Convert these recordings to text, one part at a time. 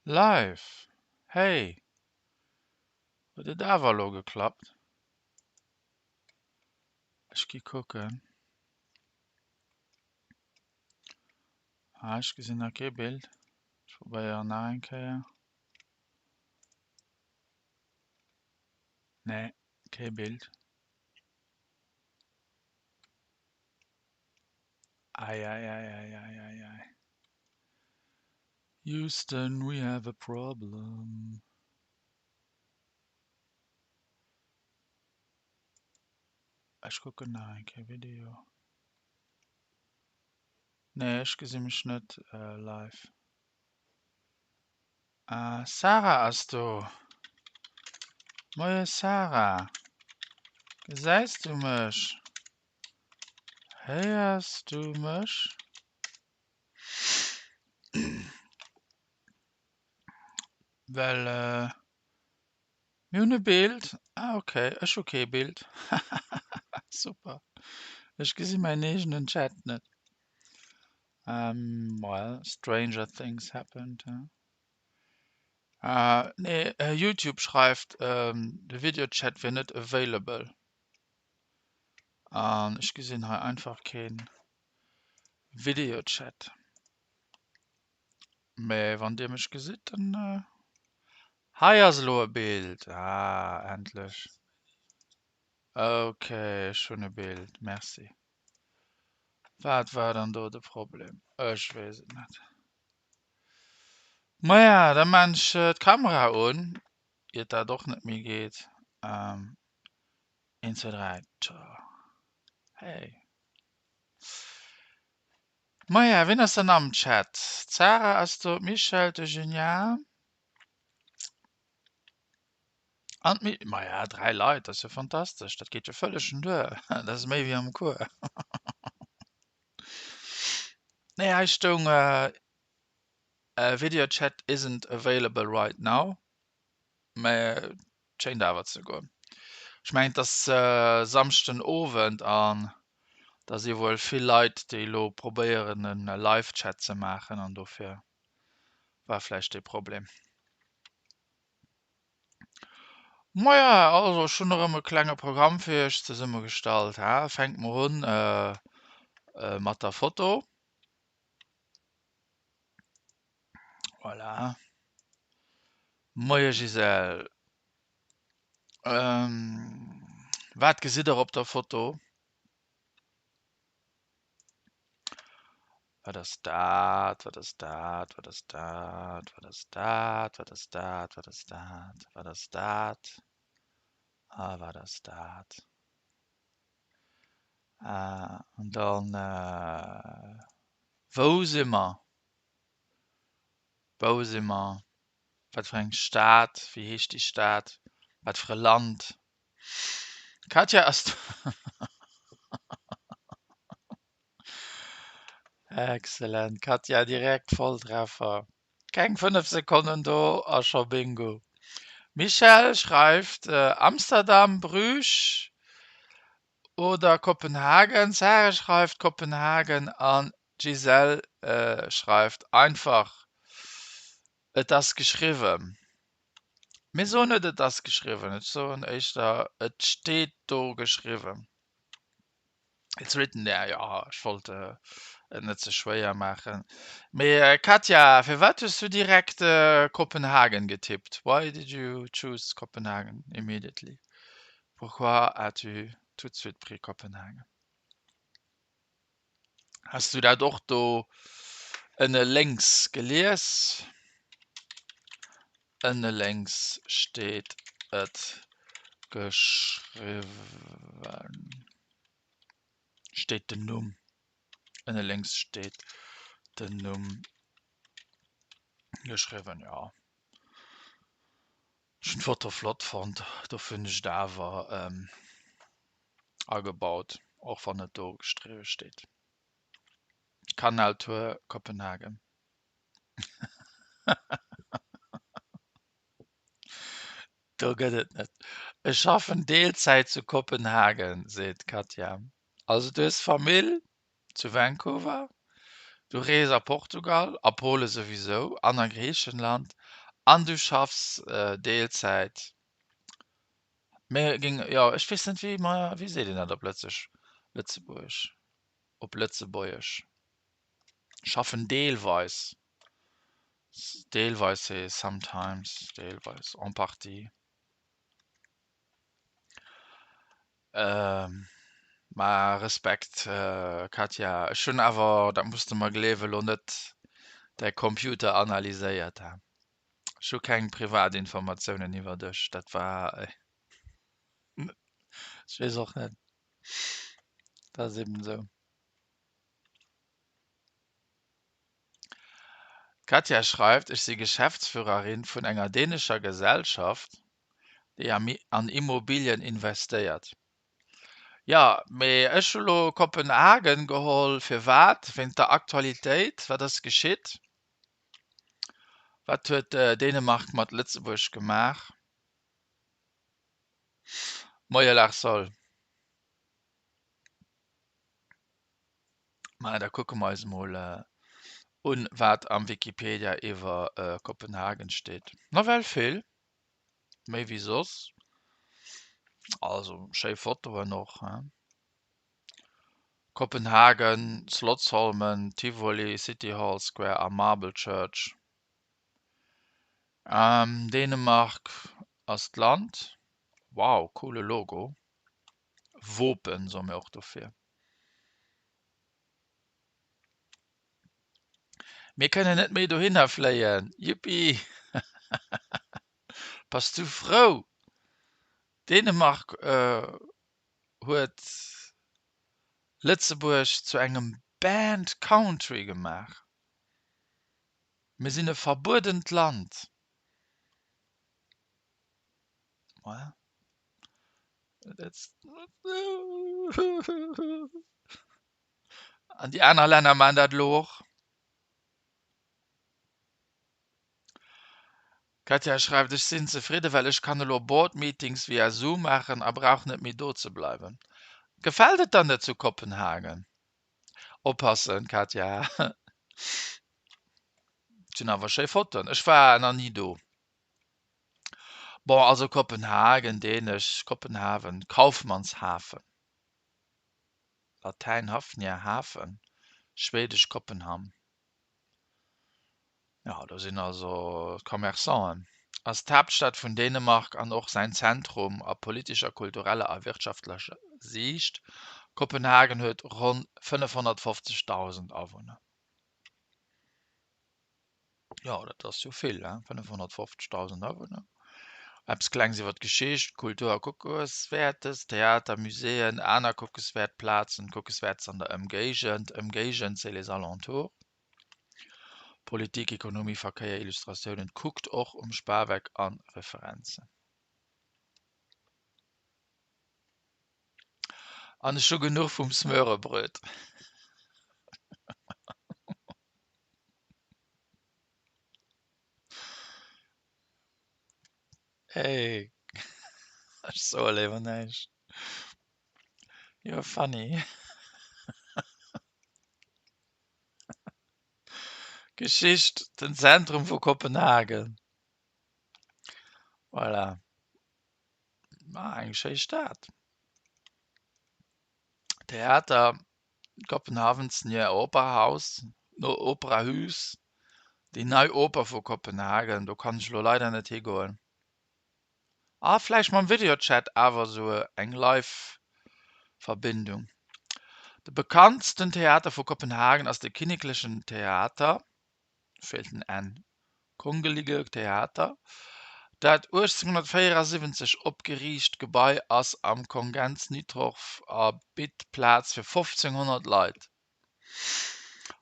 Live, Hey, huet et awer elo geklappt? Ech gi kucken. Ah, ech gesinn nach kee Bild. Ech probéieren nach eng Kéier. Nee, kee Bild. Eieieiei. Houston, we have a problem. Ech kucken nach eng Kéier Video. Nee, ech gesi mech net live. Ah, Sarah ass do. Moie Sarah. Gesäis du mech? Héiers du mech? Well mir hunn e Bild. Ah ok, ech hu kee Bild. Super. Ech gesi mäin eegenen Chat net. Well, stranger things happened, he? Nee, Youtube schreift, de Videochat wier net available. An ech gesinn hei einfach keen Videochat. Mee wann dir mech gesitt, dann hei ass elo e Bild. Ah, endlech. Ok, ech hunn e Bild. Merci. Wat war dann do de Problem? Ech weess et net. Maja, da maan ech d'Kamera un, iert dat och net méi geet. Een, zwee, dräi, tjo. Hey. Maja, wien ass dann am Chat? D'Sarah ass do, d'Michèle, d'Eugenia. An d'Mi, maja, dräi Leit, dat ass jo fantastesch, dat geet jo vëllegen duer, dat ass méi wéi am Cours. Nee, hei stoung Video chat isn't available right now, mä et schéint awer ze goen. Ech mengen, et ass Samschden Owend an da si wuel vill Leit, déi elo probéieren e Live-Chat ze maachen an dofir war vläicht dee Problem. Maja, also ech hunn erëm e klenge Programm fir iech zesummegestallt. Ha, fänke mer un mat der Foto. Voilà. Moie Gisèle. Wat gesitt der op der Foto? Wat ass dat? Wat ass dat? Wat ass dat? Wat ass dat? Wat ass dat? Wat ass dat? Wat ass dat? A wat ass dat? An dann, wou si mer? Wou si mer? Wat fir eng Stad? Wéi heescht déi Stad? Wat fir e Land? Katja ass Excellent Katja, direkt Volltreffer. Keng 5 Sekonnen do a scho Bingo. Michèle schreift Amsterdam, Bruges oder Kopenhagen. Sarah schreift Kopenhagen an d'Gisèle schreift einfach Et ass geschriwwen. Mir soen net et ass geschriwwen, ech soen éischter et steet do geschriwwen. It's written there, jo, ech wollt et net ze schwéier maachen. Mee Katja, firwat hues du direkt Kopenhagen getippt? Why did you choose Copenhagen immediately? Pourquoi as-tu tout de suite pris Copenhagen? Has du dat och do ënne lénks gelies? Ënne lénks steet et geschriwwen. Steet den Numm. Ënne lénks steet den Numm geschriwwen, jo. Ech hunn d'Foto flott fonnt, dofir hunn ech et awer agebaut, och wann et do gestrewe steet. Kanaltour Kopenhagen. Do gëtt et net. Ech schaffen Deelzäit zu Kopenhagen, seet d'Katja. Also du hues Famill zu Vancouver? Du rees a Portugal, a Pole souwisou an a Griichenland an du schaffs Deelzäit. Mir géing, jo, ech weess net, wéi mer, wéi seet een dat op Lëtzeg, Lëtzebuergesch, op Lëtzebuergesch? Schaffen deelweis, deelweis c'est sometimes, deelweis, en partie. Mä Respekt Katja, ech hunn awer, dat muss de mer gleewen, elo net däi Computer analyséiert. Ech hu keng Privatinformatiounen iwwer dech, dat war, ech weess och net, dat ass eben esou. D'Katja schreift, Ech si Geschäftsführerin vun enger dänescher Gesellschaft, déi an Immobilien investéiert. Jo, mee ech hu lo Kopenhagen geholl. Firwat? Wéint der Aktualitéit. Wat ass geschitt? Wat huet Dänemark mat Lëtzebuerg gemaach? Moie Larsol. Maja, da kucke mer eis mol un, wat am Wikipedia iwwer Kopenhagen steet. Nawell vill, méi wéi soss. Also schéi Fotoen och, he. Kopenhagen, Slotsholmen, Tivoli, City Hall Square a Marble Church. Dänemark ass d'Land. Wow, coole Logo. Wopen soe mir och dofir. Mir kënnen net méi dohinner fléien! Juppi! Bass du frou? Dänemark huet Lëtzebuerg zu engem Banned Country gemaach. Mir sinn e verbuedent Land. An déi aner Länner maachen dat elo och. D'Katja schreift, Ech sinn zefridde well ech kann elo Board Meetings via Zoom maachen a brauch net méi do ze bleiwen. Gefält et der net zu Kopenhagen? Oppassen Katja, et sinn awer schéi Fotoen. Ech war nach ni do. Bon, also Kopenhagen, dänesch, Kopenhaven, Kaufmannshafen, Latäin Hafnia, Hafen, schwedesch Kopenhamn. Jo, do sinn also d'Commerçanten. Ass d'Haaptstad vun Dänemark an och säin Zentrum a politescher, kultureller a wirtschaftlecher Siicht. Kopenhagen huet ronn 550.000 Awunner. Jo, dat ass jo vill, hein, 550.000 Awunner. Eppes Klengs iwwer d'Geschicht, Kultur a Kuckeswäertes, Theater, Muséeën, aner kuckeswäert Plazen, Kuckeswäertes an der Ëmgéigend, Ëmgéigend, c'est les alentours, Politik, Ekonomie, Verkéier, Illustratiounen, kuckt och um Spaweck an Referenzen. An ech hu genuch vum Smörebröt. Hey, ech soe léiwer näischt. You're funny. Geschicht, den Zentrum vu Kopenhagen. Voilà. Ah, eng schéi Stad. Theater, Kopenhavens Nye Operahaus, no Operahus, déi nei Oper vu Kopenhagen, do kann ech elo leider net higoen. Ah, vläicht mam Videochat awer esou eng live Verbindung. De bekanntsten Theater vu Kopenhagen ass de Kinneklechen Theater, feelt den n, Kongelige Teater. Dat 1874 opgeriicht Gebai ass am Kongens Nytorv a bitt Plaz fir 1.500 Leit.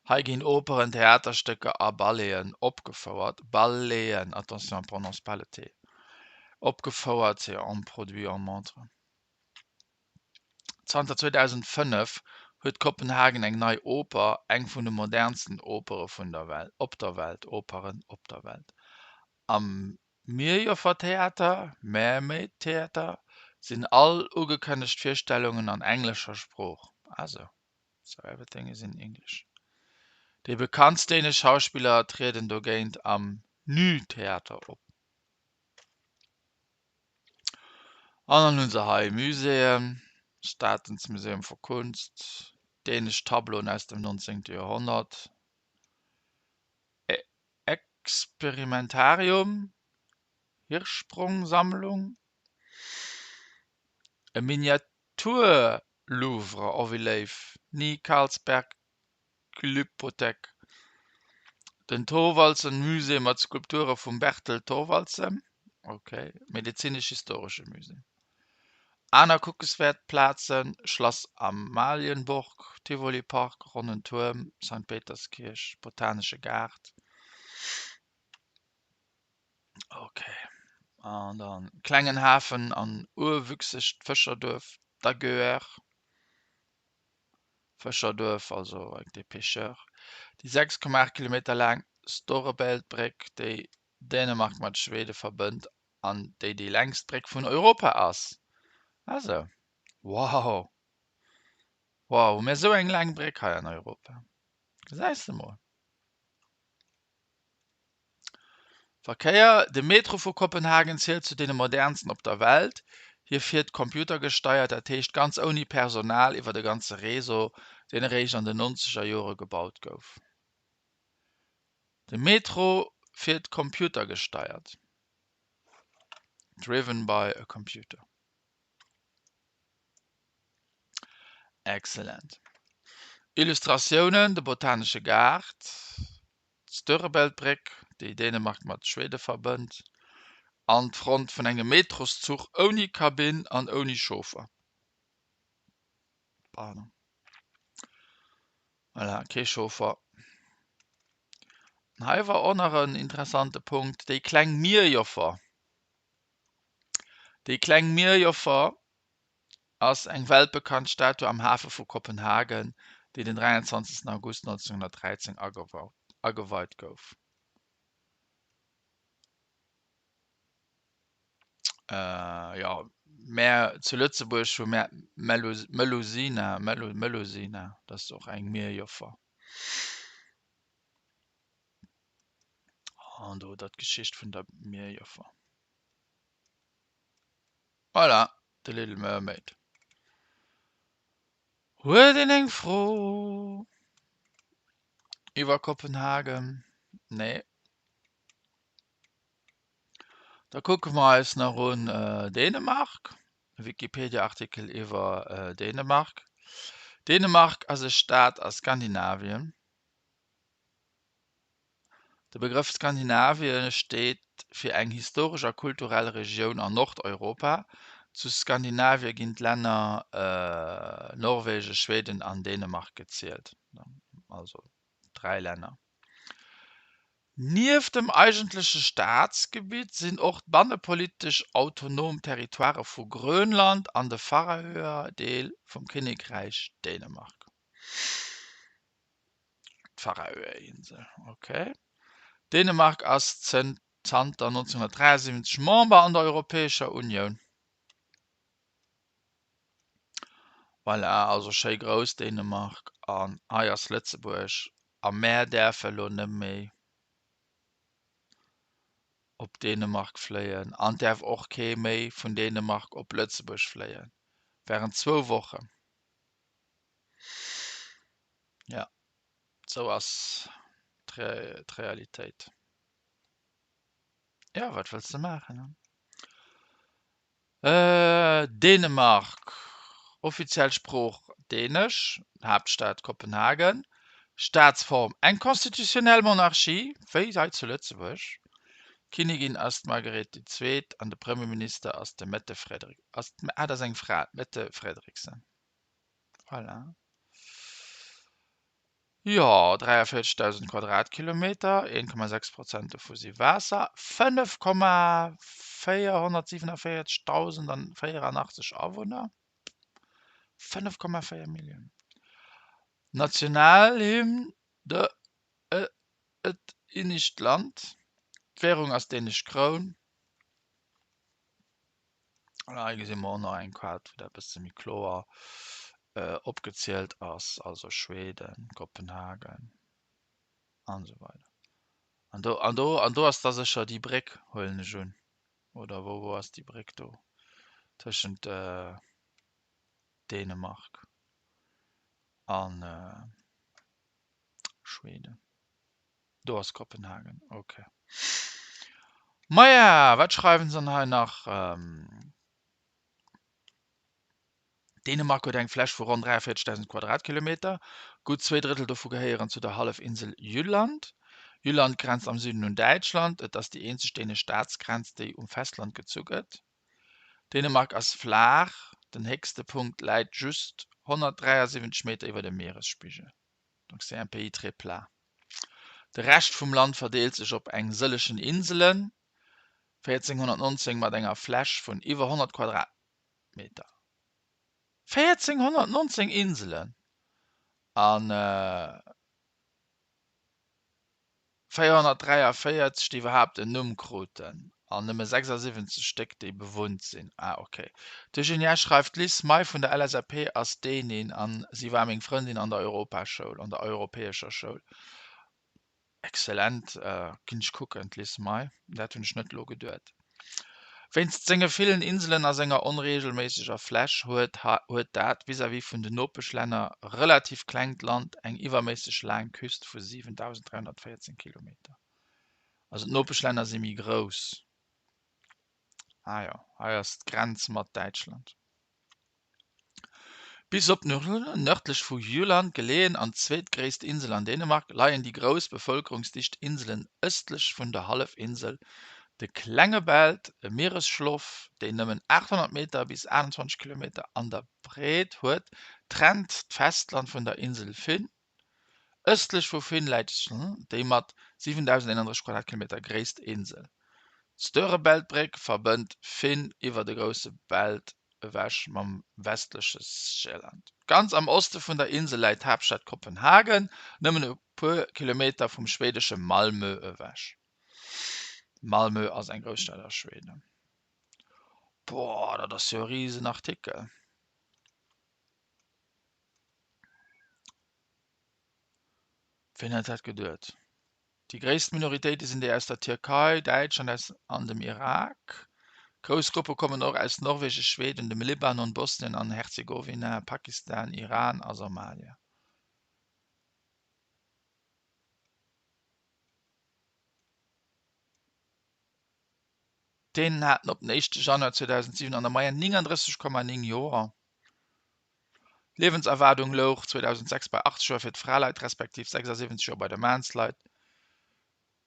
Hei ginn Operen, Theaterstécker a Balleten opgefouert, Balleten, attention, on prononce pas le t, opgefouert, c'est on produit, on montre. Zanter 2005 huet Kopenhagen eng nei Oper, eng vun de modernsten Opere vun der Welt, op der Welt, Operen op der Welt. Am Mierjoffertheater, Mermaid Theatre, sinn all ugekënnegt Virstellungen an englescher Sprooch. Ah sou, so everything is in English. Déi bekanntst dänesch Schauspiller trieden dogéint am Ny Theater op. An dann hu se hei Muséeën, Statens Museum for Kunst, dänesch Tableauen aus dem 19. Joerhonnert, Experimentarium, Hirschsprung-Sammlung, e Miniatur-Louvre, oh wéi léif, Ny Carlsberg Glyptotek, den Thorvaldsen-Musée mat Skulpture vum Bertel Thorvaldsen, ok, medezinesch-historesche Musée. Aner kuckeswäert Plazen, Schlass Amalienborg, Tivoli-Park, Ronnen Tuerm, Sankt Peterskierch, Botanesche Gaart. Ok, an dann klengen Hafen an urwüchsegt Fëscherduerf Daguerre. Fëscherduerf, also avec des pêcheurs. Déi 6,8 Kilometer laang Storebælt-Bréck, déi Dänemark mat Schwede verbënnt an déi déi längst Bréck vun Europa ass. Also, wow! Wow, hu mir esou eng laang Bréck hei an Europa? Gesäis de mol. Verkéier, De Metro vu Kopenhagen zielt zu deene modernsten op der Welt. Hie fiert computergesteiert, dat heescht ganz ouni Personal iwwer e ganze Réseau, deen eréischt an den nonzeger Jore gebaut gouf. De Metro fiert computergesteiert, driven by a computer. Excellent. Illustratiounen, De Botanesche Gaart, d'Störebeltbréck, déi Dänemark mat Schwede verbënnt, an d'Front vun engem Metroszuch ouni Kabinn an ouni Chauffer. Pardon. Voilà, kee Chauffer. An hei war och nach en interessante Punkt, déi kleng Mierjoffer. Déi kleng Mierjoffer ass eng weltbekannt Statue am Hafe vu Kopenhagen, déi den 23. August 1913 ageweit gouf. Jo, mär zu Lëtzebuerg hu mär d'Melusina, Melusina, dat ass och eng Mierjoffer. An do hutt der d'Geschicht vun der Mierjoffer. Voilà, The Little Mermaid. Huet een eng Fro iwwer Kopenhagen? Nee. Da kucke mer eis nach un Dänemark, e Wikipedia-Artikel iwwer Dänemark. Dänemark ass e Staat a Skandinavien. De Begrëff Skandinavie steet fir eng historesch a kulturell Regioun an Nordeuropa. Zu Skandinavie ginn d'Länner Norwegen, Schweden an Dänemark gezielt, also 3 Länner. Nieft dem eigentleche Staatsgebitt sinn och d'bannepolitesch autonom Territoirë vu Grönland an de Färöer Deel vum Kinnekräich Dänemark. D'Färöerinsel, ok. Dänemark ass zanter 1973 Member an der Europäescher Unioun. Voilà, also schéi grouss Dänemark an hei ass Lëtzebuerg a mär däerfe lo net méi op Dänemark fléien an däerf och kee méi vun Dänemark op Lëtzebuerg fléien während zwou Wochen. Ja, sou ass d'Realitéit. Ja, wat wëlls de maachen, ne? Dänemark, offiziell Sprooch Dänesch, Haaptstad Kopenhagen, Staatsform eng konstitutionell Monarchie, wéi hei zu Lëtzebuerg. Kinnigin ass d'Marguerite déi Zweet an de Premierminister ass de Mette Frederik, ass, ah, dat ass eng Fra, d'Mette Frederiksen. Voilà. Jo, 43.000 Quadratkilometer, 1,6 Prozent dovu si Waasser, 5,447.084 Awunner, 5,4 Milliounen. Nationalhymn De Et inigt Land. D'Wärung ass d'dänesch Kroun. An hei gesi mer och nach eng Kaart, wou dat e bësse méi kloer opgezielt ass, also Schweden, Kopenhagen. An esou weider. An do, an do, an do ass da sécher déi Bréck, huelen ech un. Oder wou, wou ass déi Bréck do tëschent Dänemark an Schweden? Do ass Kopenhagen, ok. Maja, wat schreiwen se dann hei nach? Dänemark huet eng Fläch vu ronn 43.000 Quadratkilometer. Gutt zwee Drëttel dovu gehéieren zu der Hallefinsel Jylland. Jylland grenzt am Süden un Däitschland. Et ass déi eenzeg dänesch Staatsgrenz, déi um Festland gezu gëtt. Dänemark ass flaach, den héchste Punkt läit just 173 Meter iwwer dem Mieresspigel. Donc c'est un pays très plat. De Rescht vum Land verdeelt sech op eng sëllegen Inselen, 1419 mat enger Fläch vun iwwer 100 Quadratmeter. 1419 Inselen an 443 déi iwwerhaapt en Numm kruten an nëmme 76 Stéck déi bewunnt sinn. Ah ok. D'Eugenia schreift, D'Liz May vun der LSAP ass Dänin an si war meng Frëndin an der Europaschoul, an der europäescher Schoul. Excellent, ginn ech kucken, d'Liz May, dat hunn ech net elo geduet. Wéinst senge villen Inselen a senger onreegelméisseger Fläch huet huet dat vis-à-vis vun den Nopeschlänner relativ klengt Land eng iwwerméisseg laang Küst vu 7.314 Kilometer. Also d'Nopeschlänner si méi grouss. Ah jo, hei ass d'Grenz mat Däitschland. Bis op nërdlech vu Jylland geleeën an zweetgréisst Insel an Dänemark, leien déi grouss bevëlkerungsdicht Inselen ëstlech vun der Hallefinsel, de Klenge Belt, e Mieresschloff, deen nëmmen 800 Meter bis 28 Kilometer an der Breet huet, trennt d'Festland vun der Insel Fyn. Ëstlech vu Fyn läit déi mat 7.031 Quadratkilometer gréisst Insel. D'Störebeltbréck verbënnt Fyn iwwer de Grousse Belt ewech mam westleche Sjælland. Ganz am Oste vun der Insel läit d'Haaptstad Kopenhagen, nëmmen e puer Kilometer vum schweedesche Malmö ewech. Malmö ass eng Grousstad a Schweden. Boah, dat ass jo e Risenartikel. Wien hätt dat geduet? Déi gréisst Minoritéite sinn déi aus der Tierkei, Däitschland aus an dem Irak. Grouss Gruppe kommen och aus Norwegen, Schweden, dem Libanon, Bosnien an Herzegowina, Pakistan, Iran a Somalia. D'Dänen haten op den éischte Januar 2007 an der Moyenne 39,9 Joer. D'Liewenserwaardung louch 2006 bei 80 Joer fir d'Fraleit respektiv 76 Joer bei de Maansleit.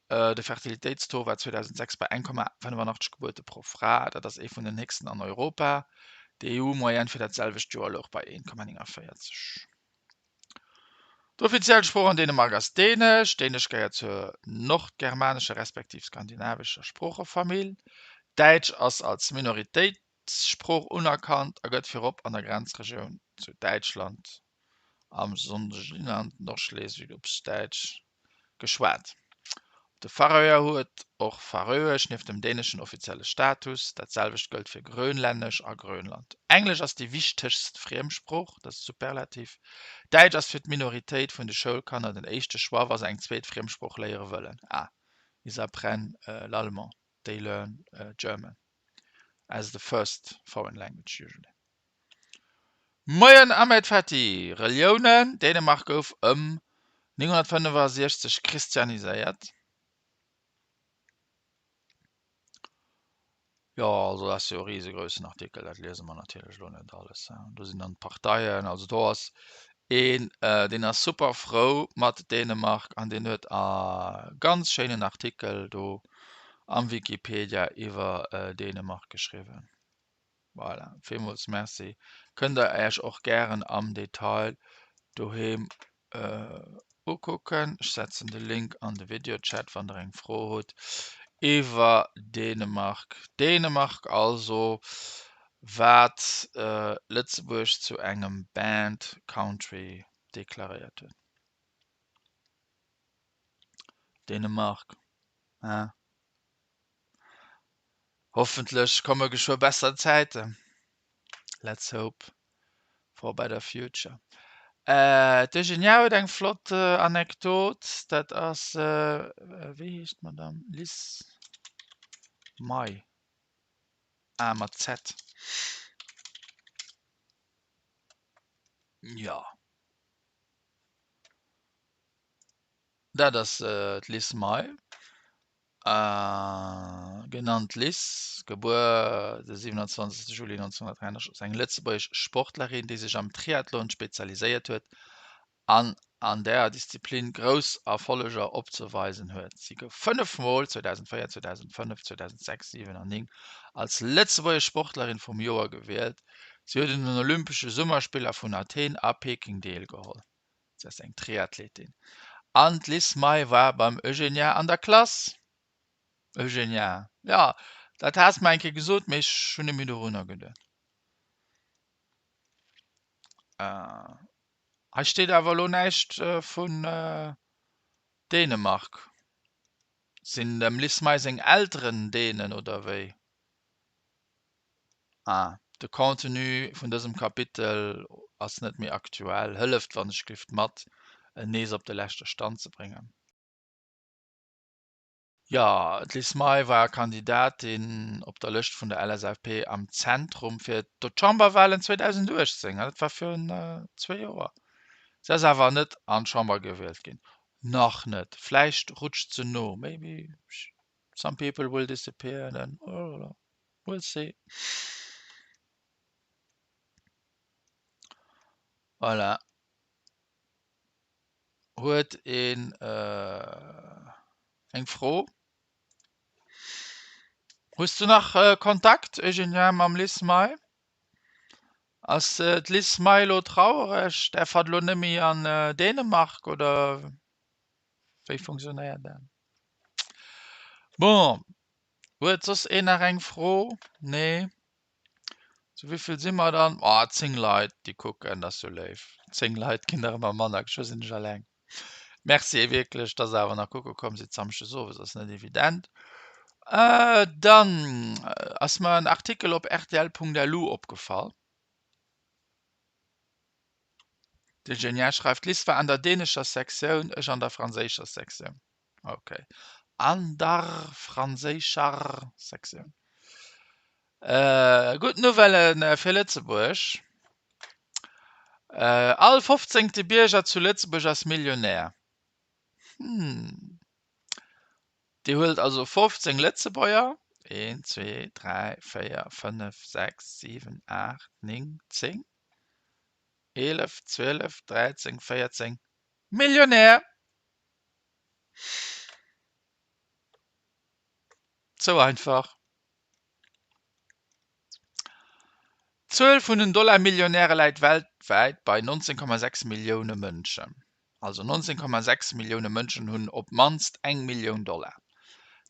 De Fertilitéitstaux war 2006 bei 1,85 Gebuerte pro Fra, dat ass ee vun den héchsten an Europa. D'EU-Moyenne fir dat selwecht Joer louch bei 1,49. D'offiziell Sprooch an Dänemark ass Dänesch. Dänesch gehéiert zur nordgermanescher respektiv skandinavescher Sproochefamill. Däitsch ass als Minoritéitssprooch unerkannt a gëtt virop an der Grenzregioun zu Däitschland, am Jylland, Nordschleswig op Däitsch, geschwat. Op de Faröer huet och Faröesch nieft dem Däneschen offizielle Status. Dat selwecht gëllt fir Grönlännesch a Grönland. Englesch ass déi wichtegst Friemsprooch, dat ass Superlativ. Däitsch ass fir d'Minoritéit vun de Schoulkanner den éischte Choix, wa se eng zweet Friemsprooch léiere wëllen. Ah, ils apprennent l'allemand, they learn German as the first foreign language usually. Moien Ahmed Fethi! Reliounen, Dänemark gouf ëm 965 christianiséiert. Jo, also dat ass jo e risegroussen Artikel, dat liese mer natierlech elo net alles. Do sinn dann d'Parteien, also do ass een, deen ass super frou mat Dänemark an deen huet e ganz schéinen Artikel do am Wikipedia iwwer Dänemark geschriwwen. Voilà, villmools Merci. Kënnt der Äech och gären am Detail doheem ukucken. Ech setzen de Link an de Videochat, wann der eng Fro hutt iwwer Dänemark. Dänemark also, wat Lëtzebuerg zu engem Banned Country deklaréiert huet. Dänemark, hein? Hoffentlech komme geschwë besser Zäiten. Let's hope for a better future. D'Eugenia huet eng flott Anekdot, dat ass, wéi heescht d'Madame? Liz May, ah mat Z, jo. Dat ass d'Liz May. Genannt Liz, gebuer de 27 Juli 1983, ass eng lëtzebuergesch Sportlerin, déi sech am Triathlon spezialiséiert huet an an där Disziplin grouss Erfolleger opzeweisen huet. Si gouf 5 Mol, 2004, 2005, 2006, 7 an 9, als lëtzebuergesch Sportlerin vum Joer gewielt. Si huet un den Olympesche Summerspiller vun Athen a Peking deelgeholl. Si ass eng Triathletin. An d'Liz May war beim Eugenia an der Klass. Eugenia, Jo, dat has mer eng Kéier gesot, mee ech hunn net méi dorunner geduet. Hei steet awer elo näischt vun Dänemark. Sinn dem Liz May seng Elteren Dänen oder wéi? Ah, de Contenu vun dësem Kapitel ass net méi aktuell. Hëlleft wann ech glift mat, en nees op de leschte Stand ze bréngen. Jo, d'Liz May war Kandidatin op der Lëscht vun der LSAP am Zentrum fir d'Chamberwalen 2018, dat war virun zwee Joer. Si ass awer net an d'Chamber gewielt ginn. Nach net. Vläicht rutscht se no, maybe some people will disappear and then we'll see. Voilà. Huet een eng Fro? Hues du nach Kontakt, Eugenia, mam Liz May? Ass d'Liz May elo trauereg? Däerf hatt elo net méi an Dänemark oder wéi funktionéiert dat? Bon, huet soss een nach eng Fro? Nee? Zu wéivill si mer dann? Oh, 10 Leit déi kucken, dat ass jo léif. 10 Leit ginn der ëmmer manner, geschwë sinn ech eleng. Merci wierklech, dass der awer nach kucke komm sidd. Samschdes owes ass net evident. Dann ass mer en Artikel op rtl.lu opgefall. De Genia schreift, D'Liz war an der dänescher Sektioun, ech an der franséischer Sektioun. Ok. An der franséischer Sektioun. Gutt Nouvelle fir Lëtzebuerg, All fofzéngte Bierger zu Lëtzebuerg ass Millionär. Hm. Dir huelt also 15 Lëtzebuerger, 1, 2, 3, 4, 5, 6, 7, 8, 9, 10, 11, 12, 13, 14, Millionär! Sou einfach. D'Zuel vun den Dollar-Millionäre läit weltwäit bei 19,6 Millioune Mënschen. Also 19,6 Millioune Mënschen hunn op d'mannst eng Millioun Dollar.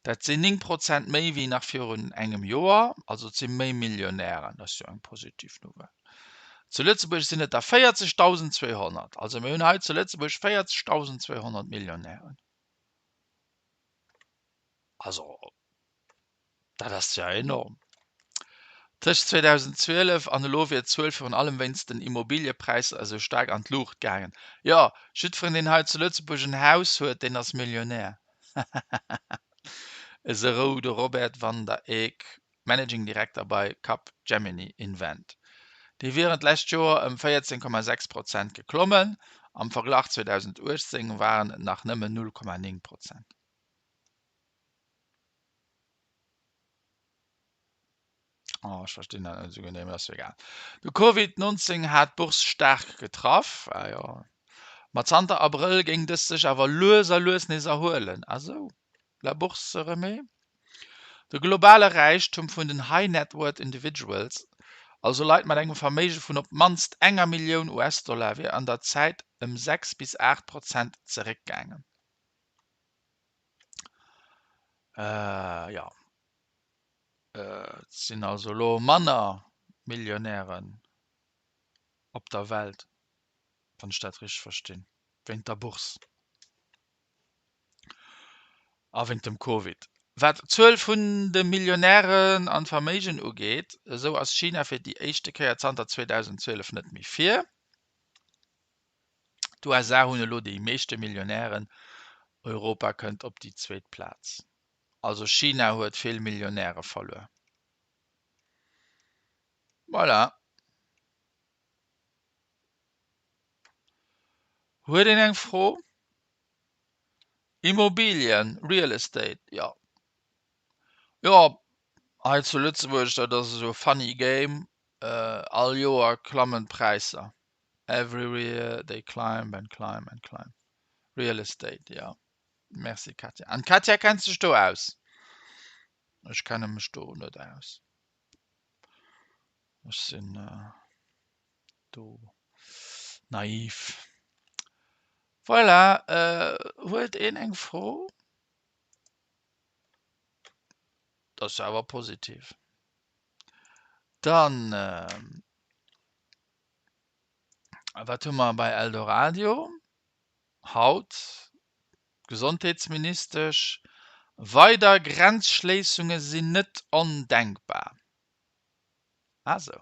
Dat sinn 9 Prozent méi wéi nach virun engem Joer. Also et si méi Millionären. Dat ass jo eng positiv Nouvelle. Zu Lëtzebuerg sinn et der 40.200. Also mir hunn hei zu Lëtzebuerg 40.200 Millionären. Also Dat ass jo enorm. Tëscht 2012 an elo wier d'Zuel virun allem wéinst den Immobiliëpräisser esou staark an d'Luucht gaangen. Jo, jiddwereen deen hei zu Lëtzebuerg en Haus huet, deen ass Millionär. Hahahaha. Esou de Robert van der Eek, Managing Director bei Capgemini Invent. Déi wieren d'lescht Joer ëm 14,6 Prozent geklommen, am Verglach 2018 waren et nach nëmmen 0,9 Prozent. Oh, ech verstinn dat net esou genee, mee ass jo egal. De Covid 19 hat d'Bourse staark getraff. Ah jo. Ma zanter Abrëll géing dës sech awer lues a lues nees erhuelen. Ah sou, la Bourse se remet? De globale Räichtum vun den High Net Worth Individuals, also Leit mat engem Verméige vun op d'mannst enger Millioun US-Dollar, wier an der Zäit ëm 6 bis 8 Prozent zeréckgaangen. Äh, jo. Et sinn also elo manner Millionären op der Welt, wann ech dat richteg verstinn, wéint der Bourse a wéint dem Covid. Wat d'Zuel vun de Millionären an d'Verméigen ugeet, esou ass China fir déi éischte Kéier zanter 2012 net méi vir. D'USA hunn elo déi meeschte Millionären, Europa kënnt op déi zweet Plaz. Also China huet vill Millionäre verluer. Voilà. Huet een eng Fro? Immobilien, Real Estate, jo. Jo, hei zu Lëtzebuerg, dat ass esou e funny game, all Joer klammen d'Präisser. Every year they climb and climb and climb. Real Estate, jo. Merci Katja. An d'Katja kennt sech do aus. Ech kenne mech do net aus. Ech sinn do naiv. Voilà, huet een eng Fro? Dat ass jo awer positiv. Dann, wat hu mer bei Eldoradio haut? D'Gesondheetsministesch, Weider Grenzschléissunge sinn net ondenkbar. Ah sou.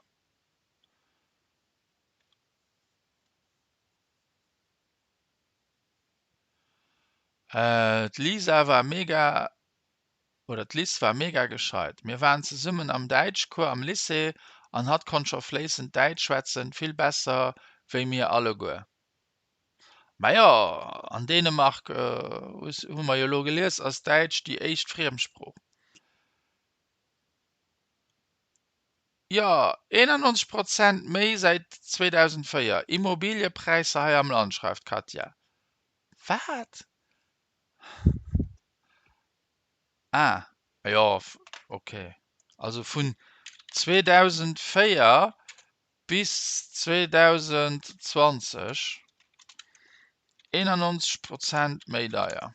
D'Lisa war mega oder d'Liz war mega gescheit. Mir waren zesummen am Däitschcours am Lycée an hatt konnt scho fléissend Däitsch schwätzen, vill besser wéi mir alleguer. Majo, an Dänemark, hu mer jo elo gelies, ass Däitsch déi éischt Friemsprooch. Jo, 91 Prozent méi säit 2004. Immobiliëpräisser hei am Land, schreift d'Katja. Wat? Ah, jo, ok. Also vun 2004 bis 2020 91 Prozent méi deier.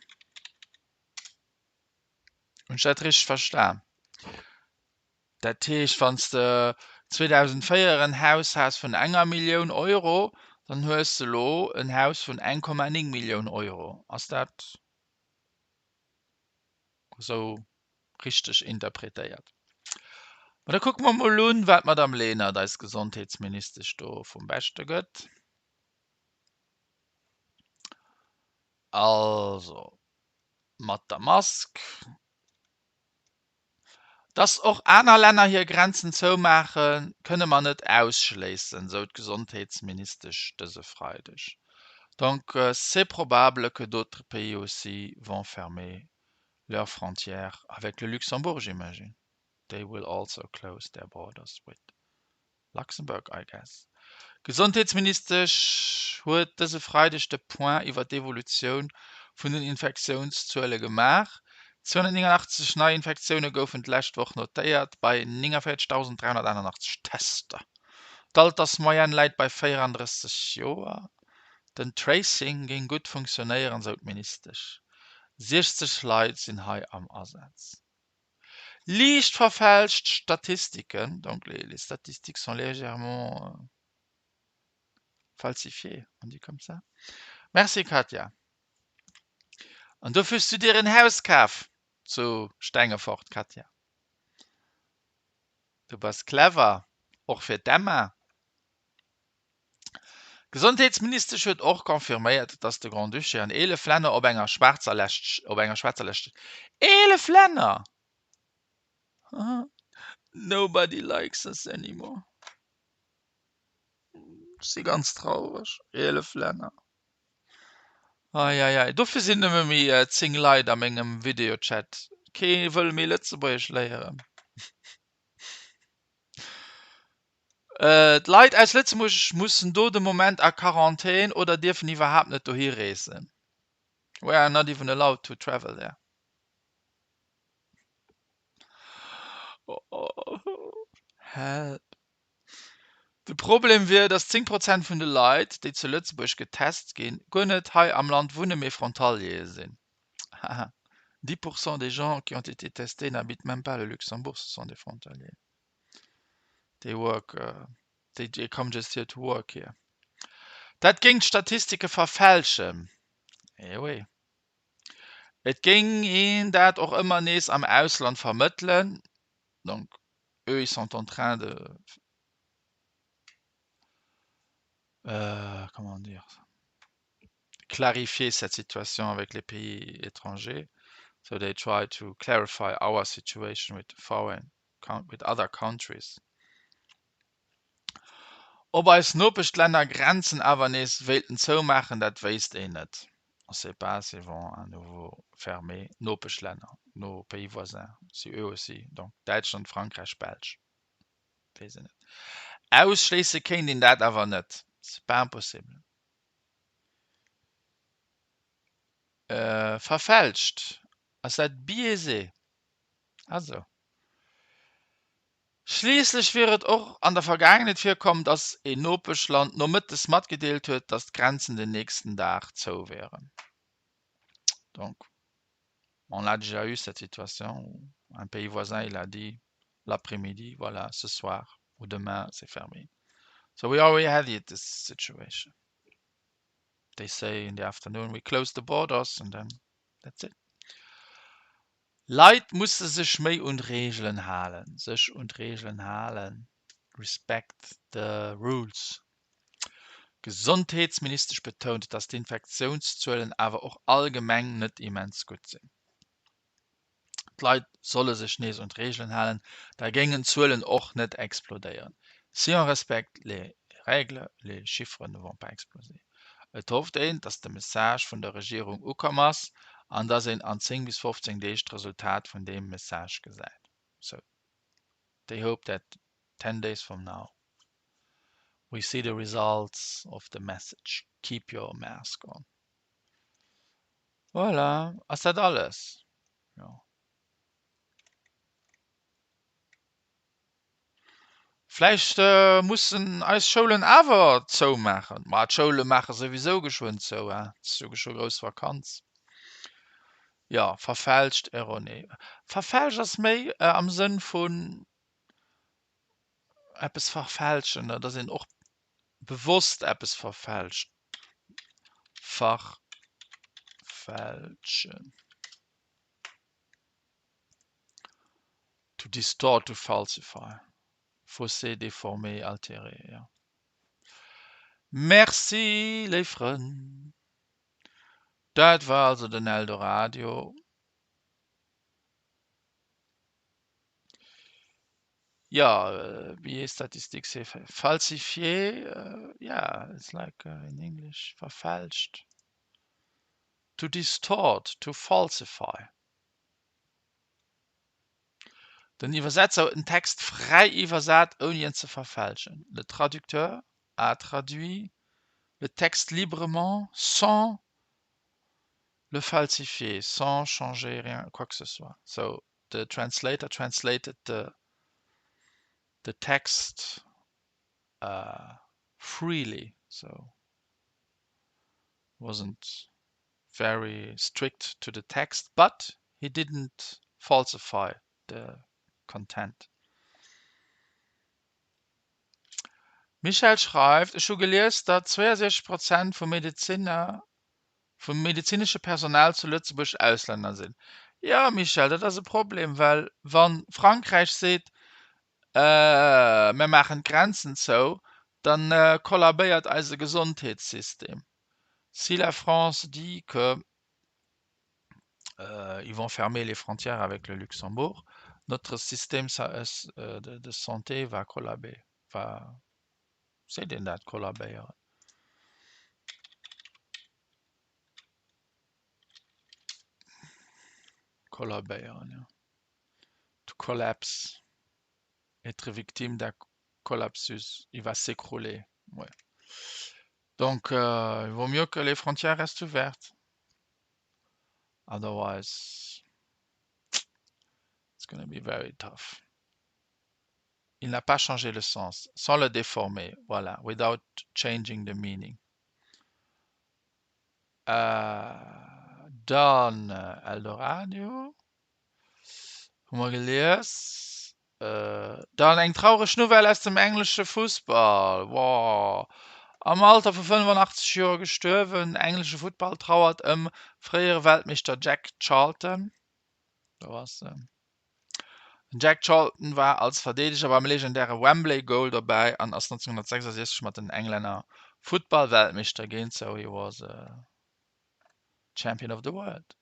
Hunn ech dat richteg verstan? Dat heescht, wann s de 2004 en Haus has vun enger Millioun Euro, dann hues de elo en Haus vun 1,9 Millioun Euro. Ass dat esou richteg interpretéiert? Ma da kucke mer mol un, wat d'Madame Lenert, eis Gesondheetsministesch, do vum Beschte gëtt. Also, mat der Mask. Dass och aner Länner hir Grenzen zoumaachen, kënne mer net ausschléissen, sou d'Gesondheetsministesch dëse Freideg. Donc c'est probable que d'autres pays aussi vont fermer leurs frontières avec le Luxembourg, j'imagine. They will also close their borders with Luxembourg, I guess. D'Gesondheetsministesch huet dëse Freideg de Point iwwer d'Evolutioun vun den Infektiounszuele gemaach. 289 Neiinfektioune goufen d'lescht Woch notéiert, bei 49.381 Tester. D'Altersmoyenne läit bei 34 Joer. Den Tracing géing gutt funktionéieren, sou d'Ministesch. 60 Leit sinn hei am Asaz. Liicht verfälscht Statistiken, donc les statistiques sont légèrement falsifiées, on dit comme ça? Merci Katja. An dofir hues du dir en Haus kaf zu Stengefort, Katja. Du bass clever, och fir d'Emma. D'Gesondheetsministesch huet och confirméiert, datt de Grand-Duché an 11 Länner op enger schwaarzer Lescht op enger schwaarzer Lëscht steet. 11 Länner! Nobody likes us anymore. Ech si ganz traureg. 11 Länner. Eieiei. Dofir sinn nëmme méi 10 Leit a mengem Videochat. Kee wëll méi Lëtzebuergesch léieren. D'Leit aus Lëtzebuerg mussen do de Moment a Quarantän oder dierfen iwwerhaapt net dohi reesen. We are not even allowed to travel there. Help. De Problem wier, datt 10 Prozent vun de Leit, déi zu Lëtzebuerg getest ginn, guer net hei am Land wunne mee Frontaliere sinn. Haha, 10 pour cent des gens qui ont été testés n'habitent même pas le Luxembourg, ce sont des frontaliers. They work, they they come just here to work here. Dat géing d'Statistike verfälschen. Eh oui. Et géing een dat och ëmmer nees am Ausland vermëttelen. Donc eux ils sont en train de comment dire? Clarifier cette situation avec les pays étrangers. So they try to clarify our situation with foreign with other countries. Ob eis Nopeschlänner Grenzen awer nees wéilten zoumaachen, dat wéisst een net. On sait pas s'ils vont à nouveau fermer Nopeschlänner, nos pays voisins, si eux aussi, donc Däitschland, Frankräich, Belsch, weess een net. Ausschléisse kéint een dat awer net, c'est pas impossible. Verfälscht, ass dat biaisé? Ah sou. Schliisslech wier et och an der Vergaangenheet virkomm, datt een Nopeschland nomëttes matgedeelt huet, datt d'Grenzen den nächsten Dag zou wieren. Donc, on a déjà eu cette situation où un pays voisin il a dit l'après-midi, voilà, ce soir ou demain c'est fermé. So we already had this situation. They say in the afternoon we close the borders and then that's it. Leit musse sech méi un d'Reegelen halen. Sech un d'Reegelen halen, respect the rules. D'Gesondheetsministesch betount, datt d'Infektiounszuelen awer och allgemeng net immens gutt sinn. D'Leit solle sech nees un d'Reegelen halen, da géingen d'Zuelen och net explodéieren. Si on respecte les règles, les chiffres ne vont pas exploser. Et hofft een, datt de Message vun der Regierung ukomm ass an datt een an 10 bis 15 Deeg d'Resultat vun deem Message gesäit. So they hope that 10 days from now we see the results of the message, keep your mask on. Voilà, ass dat alles? Jo. Vläicht mussen eis Schoulen awer zoumaachen. Ma d'Schoule maache souwisou geschwënn zou, hein? Et ass jo geschwë grouss Vakanz. Jo, verfälscht, erroné. Verfälscht ass méi am Sënn vun eppes verfälschen, datt een och bewosst eppes verfälscht. Verfälschen. To distort, to falsify. Fausser, déformer, altérer, jo. Merci, léif Frënn. Dat war also den Eldoradio. Ja, biais statistique c'est falsifié, yeah, it's like in English verfälscht. To distort, to falsify. Den Iwwersetzer huet den Text fräi iwwersat, ouni en ze verfälschen. Le traducteur a traduit le texte librement, sans le falsifier, sans changer rien, quoi que ce soit. So the translator translated the the text uh, freely, so wasn't very strict to the text, but he didn't falsify the content. Michèle schreift, Ech hu gelies, datt 62 Prozent vum Medezinner, vum medezinesche Personal zu Lëtzebuerg Auslänner sinn. Jo, Michèle, dat ass e Problem, well wa Frankräich seet, mir maachen d'Grenzen zou, da kollabéiert eise Gesondheetssystem. Si la France dit que ils vont fermer les frontières avec le Luxembourg, notre système de santé va collaber, va, seet een dat, kollabéieren? Kollabéieren, jo. To collapse, être victime d'un collapsus, il va s'écrouler, ouais. Donc il vaut mieux que les frontières restent ouvertes, otherwise it's gonna be very tough. Il n'a pas changé le sens, sans le déformer, voilà, without changing the meaning. Dann Eldoradio hu mer gelies. Dann eng traureg Nouvelle aus dem englesche Fussball, Wow! Am Alter vu 85 Joer gestuerwen, Englesche Futtball trauert ëm fréiere Weltmeeschter Jack Charlton. Do ass en. Den Jack Charlton war als Verdeedeger beim legendäre Wembley Goal dobäi an ass 1966 mat den Englänner Futtball-Weltmeeschter ginn. So he was a. Champion of the World.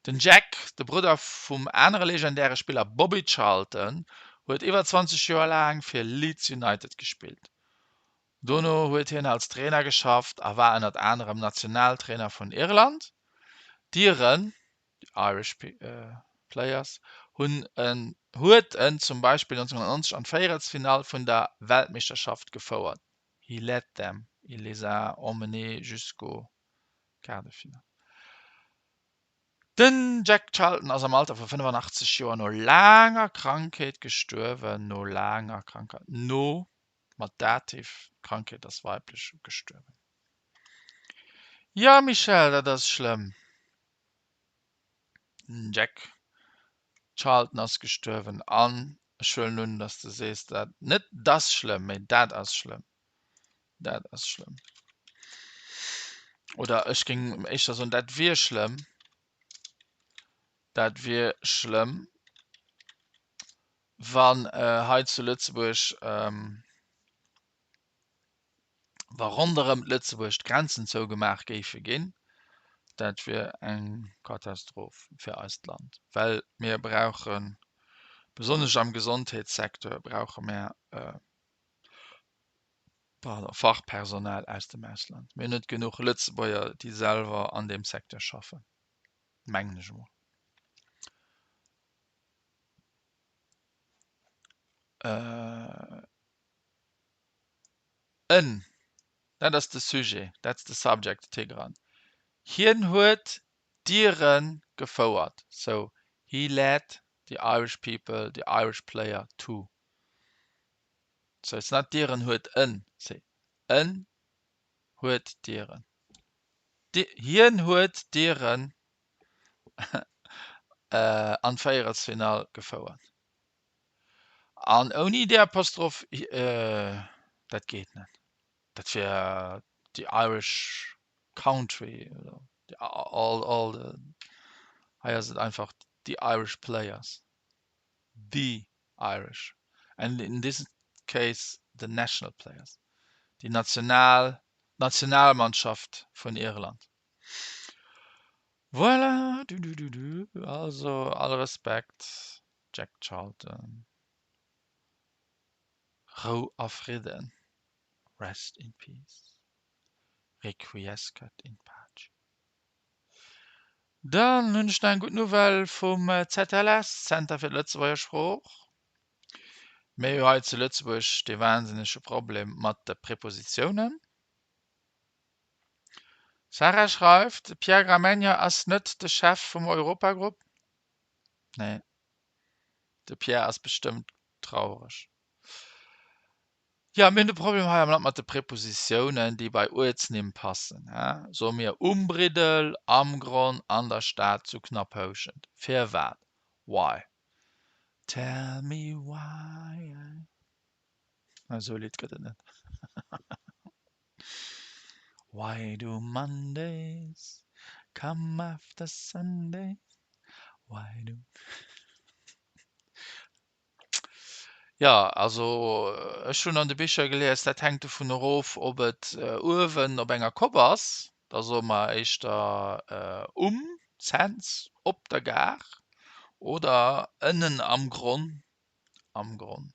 Den Jack, de Brudder vum anere legendäre Spiller Bobby Charlton, huet iwwer 20 Joer laang fir Leeds United gespillt. Dono huet hien als Trainer geschafft a war ënnert anerem Nationaltrainer vun Irland. D'Iren, the Irish Players, hunn en huet en zum Beispill 1990 an d'Véierelsfinall vun der Weltmeeschterschaft gefouert. He led them, il les a emmenés jusqu'au quart de finale. Den Jack Charlton ass am Alter vu 85 Joer no laanger Krankheet gestuerwen. No laanger Krankheit, no mat Dativ, d'Krankheet ass weiblech, gestuerwen. Jo Michèle, dat ass schlëmm. Den Jack Charlton ass gestuerwen an ech huelen un, datt s de sees, dat net d'ass schlëmm, mee dat ass schlëmm. Dat ass schlëmm. Oder ech géing éischter soen, dat wier schlëmm. Dat wier schlëmm, wann hei zu Lëtzebuerg, wa ronderëm Lëtzebuerg d'Grenzen zougemaach géife ginn. Dat wier eng Katastroph fir eist Land, well mir brauchen, besonnesch am Gesondheetssecteur brauche mär pardon, Fachpersonal aus dem Ausland. Mir hunn net genuch Lëtzebuerger, déi selwer an deem Secteur schaffen, mengen ech emol. En, dat ass de Sujet, that's the subject, Tigran. Hien huet d'Iren gefouert, so he led the Irish people, the Irish player to. So it's not d'Iren huet en, c'est en huet d'Iren. Hien huet d'Iren an d'Véierelsfinall gefouert. An ouni déi Apostroph, dat geet net. Dat wier the Irish country, all, all the, hei ass et einfach the Irish players. The Irish and in this case the national players, déi national Nationalmannschaft vun Irland. Voilà, du du du du, also all Respekt Jack Charlton, Rou a Fridden, rest in peace, requiescat in pace. Dann hunn ech nach eng gutt Nouvelle vum ZLS, Zenter fir d'Lëtzebuerger Sprooch. Mir hu hei zu Lëtzebuerg dee wahnsinnege Problem mat de Prepositiounen. Sarah schreift, De Pierre Gramegna ass net de Chef vum Europagrupp. Nee, de Pierre ass bestëmmt traureg. Jo, mir hunn de Problem hei am Land mat de Prepositiounen, déi bei Uertsnimm passen. Soe mir um Briddel, am Gronn, an der Stad, zu Knapphouschent. Firwat? Why? Tell me why I. Esou e Lidd gëtt et net. Why do Mondays come after Sundays? Why do. Jo, also ech hunn an de Bicher gelies, dat hänkt dovun erof, ob et uewen op enger Kopp ass, da soe mer éischter um Cents, op der Gare, oder ënnen am Gronn, am Gronn.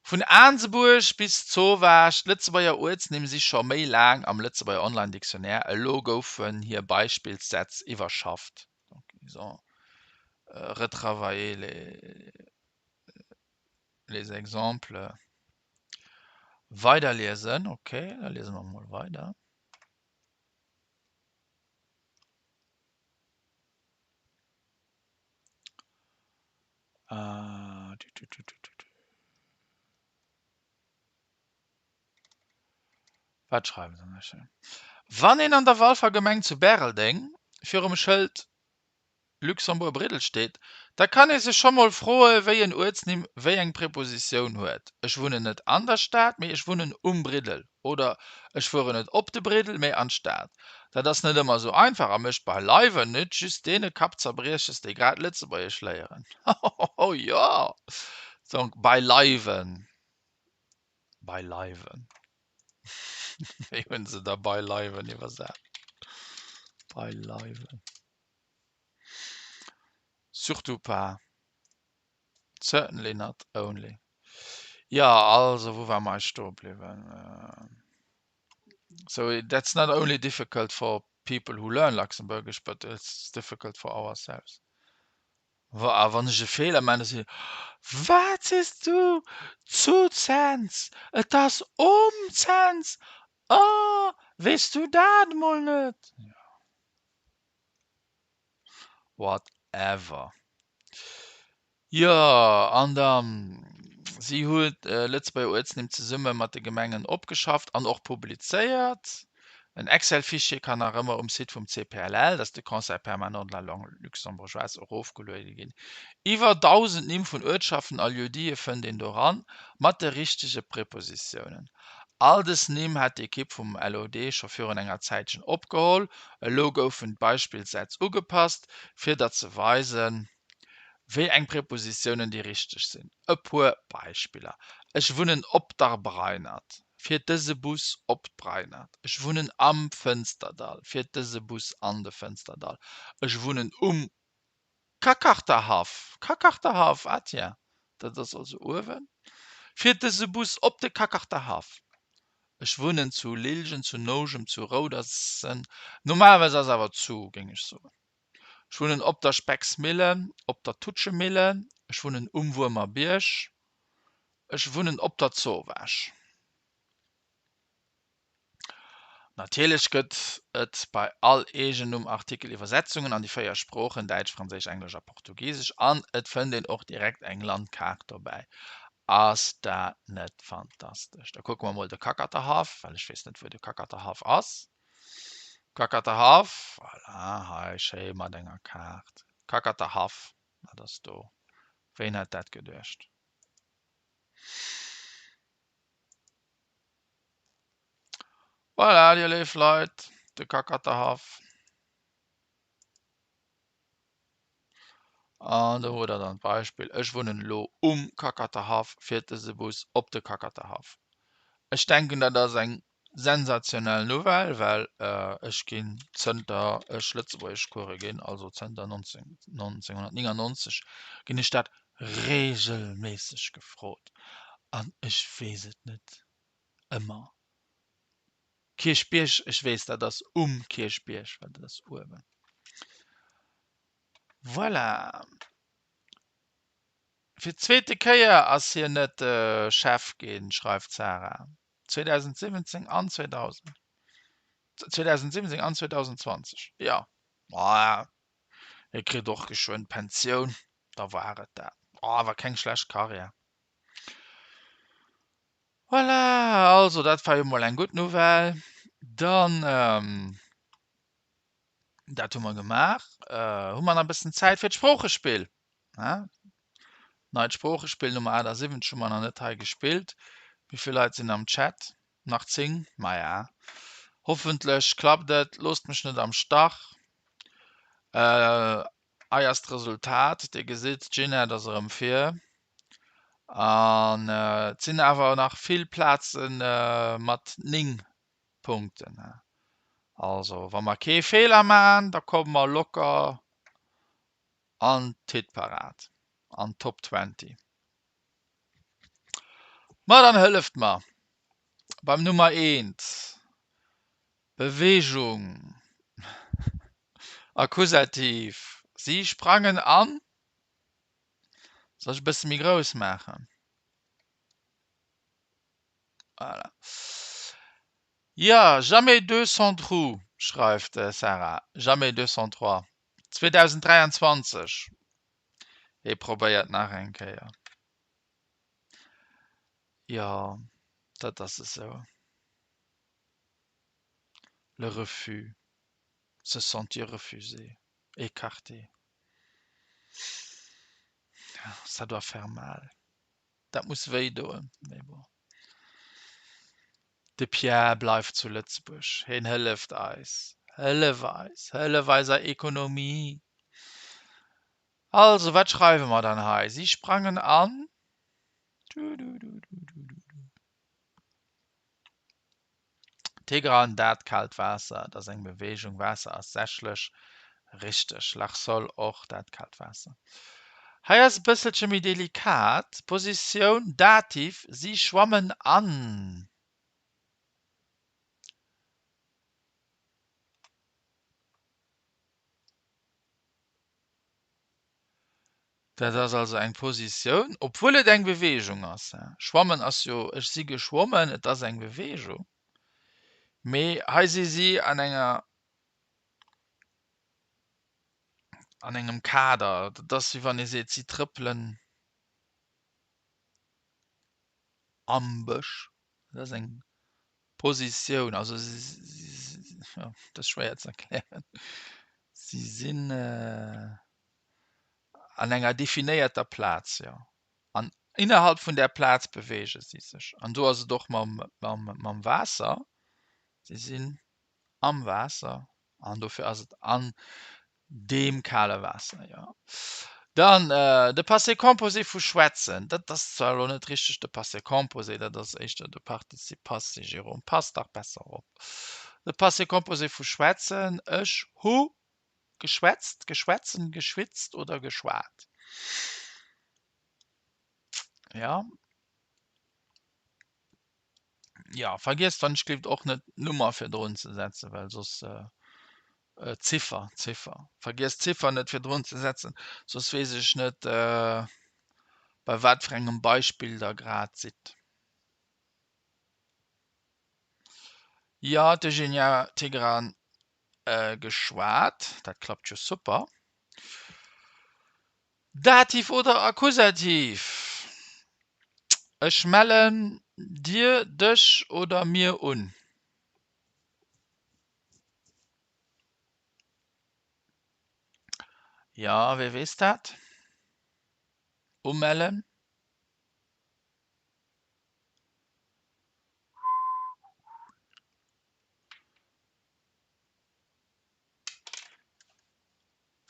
Vun Aansebuerg bis Zowaasch, d'Lëtzebuerger Uertsnimm si scho méi laang am Lëtzebuerger Online Dictionnaire, elo goufen hir Beispillssätz iwwerschafft, donc ils ont retravaillé les les exemples. Weiderliesen, ok, da liese mer mol weider. Wat schreiwen se nach schéin? Wann een an der Walfer Gemeng zu Bäreldeng virum Schëld Luxembourg Briddel steet, da kann ee sech scho mol froe wéi en Uertsnimm wéi eng Prepositioun huet. Ech wunnen net an der Stad, mee ech wunnen um Briddel oder ech fueren net op de Briddel, mee an d'Stad. Dat ass net ëmmer esou einfach a mécht beileiwen net just deene Kappzerbrieches, déi grad Lëtzebuergesch léieren. Hohoho, jo! Donc beileiwen, beileiwen. Wéi hunn se da beileiwen iwwersat? Beileiwen. Surtout pas. Certainly not only. Jo, also, wou ware mer eis stoe bliwwen? So that's not only difficult for people who learn Luxembourgish, but it's difficult for ourselves. A wann ech e Feeler maachen, da si Wat sees du? Zu Cents? Et ass um Cents! Oh, weess du dat emol net? Whatever. Jo, an dann, si huet Lëtzebuerger Uertsnimm zesumme mat de Gemengen opgeschafft an och publizéiert. En Excel-Fichier kann nach ëmmer um Site vum CPLL, dat ass de Conseil permanent de la langue luxembourgeoise, erofgeluede ginn. Iwwer 1.000 Nimm vun Uertschaften a Lieu-diten fënnt een doran, mat de richtege Prepositiounen. All dës Nimm hat d'Ekipp vum LOD scho virun enger Zäitchen opgeholl. Elo goufen d'Beispillssätz ugepasst, fir der ze weisen, wéi eng Prepositiounen déi richteg sinn. E puer Beispiller, Ech wunnen op der Breinert. Fiert dëse Bus op d'Breinert? Ech wunnen am Fënsterdall. Fiert dëse Bus an de Fënsterdall? Ech wunnen um Kakarterhaff, Kakarterhaff, ah tiens, dat ass also uewen. Fiert dëse Bus op de Kakarterhaff? Ech wunnen zu Lilgen, zu Noujem, zu Roudersen, normalerweis ass awer zu, géing ech soen. Ech wunnen op der Specksmillen, op der Tutschemillen, ech wunnen um Wuermerbierg, ech wunnen op der Zowaasch. Natierlech gëtt et bei all Eegennummartikel Iwwersetzungen an déi 4 Sproochen, Däitsch, Franséisch, Englesch a Portugisesch, an et fënnt een och direkt eng Landkaart dobäi. Ass dat net fantastesch? Da kucke mer mol de Kackerterhaff, well ech weess net, wou de Kackerterhaff ass. Kackerterhaff, voilà, hei schéi mat enger Kaart. Kackerterhaff, dat ass do. Ween hätt dat geduecht? Voilà, dir léif Leit, de Kackerterhaff. An do hutt der dann d'Beispill, Ech wunnen elo um Kackerterhaff, fiert dëse Bus op de Kackerterhaff. Ech denken, dat ass eng sensationell Nouvelle, well ech ginn zënter ech Lëtzebuergeschcourse ginn, also zënter 1999, ginn ech dat reegelméisseg gefrot an ech weess et net ëmmer. Kierchbierg, ech weess dat ass um Kierchbierg, well dat ass uewen. Voilà. Fir d'zweete Kéier ass hien net Chef ginn, schreift d'Sarah. 2017 an 2000. 2017 an 2020, jo. Maja, hie kritt och geschwënn d'Pensioun, da war et dat. Oh, awer keng schlecht Karriär. Voilà, also dat war jo mol eng gutt Nouvelle. Dann, dat hu mer gemaach. Hu mer nach e bëssen Zäit fir d'Sproochespill? Neit Sproochespill Nummer 78 hu mer nach net hei gespillt. Wéi vill Leit sinn am Chat? Nach 10? Maja, hoffentlech klappt et. Loosst mech net am Stach. Hei ass d'Resultat. Dir gesitt, d'Ginette ass erëm vir. An et sinn awer nach vill Plaze mat 9 Punkten. Also wa mer kee Feeler maachen, da komme mer locker an d'Hitparad, an d'Top 20. Ma dann hëlleft mer beim Nummer eent, Beweegung, Akkusativ, si sprangen an. Soll ech e bësse méi grouss maachen? Voilà. Jo, jamais deux sans trou, schreift d'Sarah. Jamais deux sans trois. 2023. Hie probéiert nach eng Kéier. Jo, dat ass esou. Le refus, se sentir refusé, écarté, ça doit faire mal. Dat muss wéi doen, mee bon. De Pierre bleift zu Lëtzebuerg, hien hëlleft eis. Hëllef eis, hëllef eiser Ekonomie. Also, wat schreiwe mer dann hei? Si sprangen an. Tigran, Dat kaalt Waasser, et ass eng Beweegung, Waasser ass sächlech. Richteg. Larsol, Och dat kaalt Waasser. Hei ass e bësselche méi delikat. Positioun, Dativ, Si schwammen an. Dat ass also eng Positioun, obwuel et eng Beweegung ass. Schwammen ass jo, ech si geschwommen, et ass eng Beweegung. Mee hei si si an enger, an engem Kader. Dat ass wéi wann ee seet, si trëppelen am Bësch. Dat ass eng Positioun, also jo, dat ass schwéier ze erklären. Si sinn an enger definéierter Plaz, jo. An innerhalb vun där Plaz beweege si sech. An do ass et och mam, mam, mam Waasser. Si sinn am Waasser an dofir ass et an deem kale Waasser, jo. Dann de Passé composé vu schwätzen. Dat ass zwar elo net richteg de Passé composé, dat ass éischter de Participe passé, Jérôme, pass dach besser op. De Passé composé vu schwätzen, ech hu geschwätzt, geschwätzen, geschwitzt oder geschwat. Ja. Ja, vergiesst wann ech gleeft och net d'Nummer virdrun ze setzen, well soss äh, Ziffer, Ziffer. Vergiesst d'Ziffer net virdrun ze setzen, soss weess ech net äh, bei wat fir engem Beispill der grad sidd. Ja, d'Eugenia Tigran geschwat. Dat klappt jo super. Dativ oder Akkusativ? Ech mellen dir, dech oder mir un. Jo, wee weess dat? Umellen.